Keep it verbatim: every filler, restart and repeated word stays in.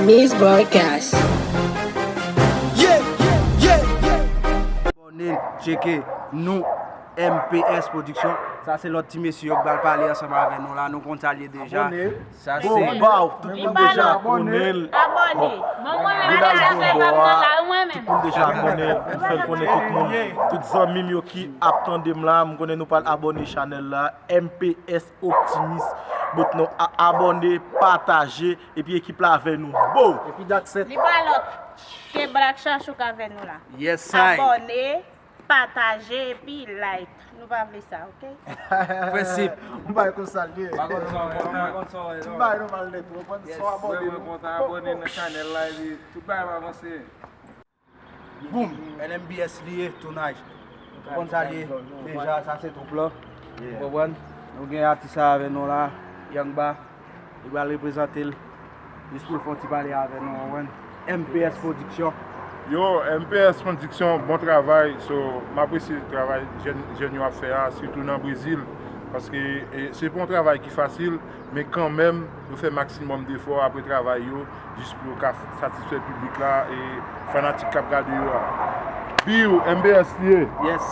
Miss Broadcast. Yeah, yeah, yeah, yeah. Abòne, tcheke nou, M P S Production. Sa se lòt ti mesye yo k pral pale ansanm avè nou la. Nou konn sa l ye deja. Sa se Bon, baw, tout moun deja konnen l. Abòne. Bon, Ridal Bonbò a, tout moun deja konnen l. M fè l konnen tout moun, tout zanmi m yo ki ap tande m la, m konnen nou pral abòne chanèl la, M P S Optimis. Bout nou a- abòne, pataje, epi ekip la avè nou. Bo! Epi dat sèt. Li pa lòt ke Black Chachou k avè nou la. Yes I. Abòne, pataje epi like. Nou pa vle sa, oke? Prensip. M bay konsa l ye. Pa konn sa w kontan, pa konn sa w wè, M non. Bay nou mal nèt. Ou konprann? Sou abòne Mwen nou. Kontan abòne nan chanèl la, epi tout bagay va avanse. Boom, N M B S li ye, tounaj. Ou konn sa l ye, deja, sa se twoup lan. Ou konprann? Nou gen atis la avè nou la, Yangba. Li pral reprezante l. Jis pou l fè yon ti pale avè nou, ou konprann? M P S Production. Yo, M P S Production, bon travay. So, m apresye travay jèn jèn yo ap fè a, sitou nan Brezil. Paske e, se pa yon travay ki fasil, men kanmenm, yo fè maksimòm defò apre travay yo, jis pou yo ka satisfè piblik la e fanatik k ap gade yo a. Biw, M P S li ye. Yes.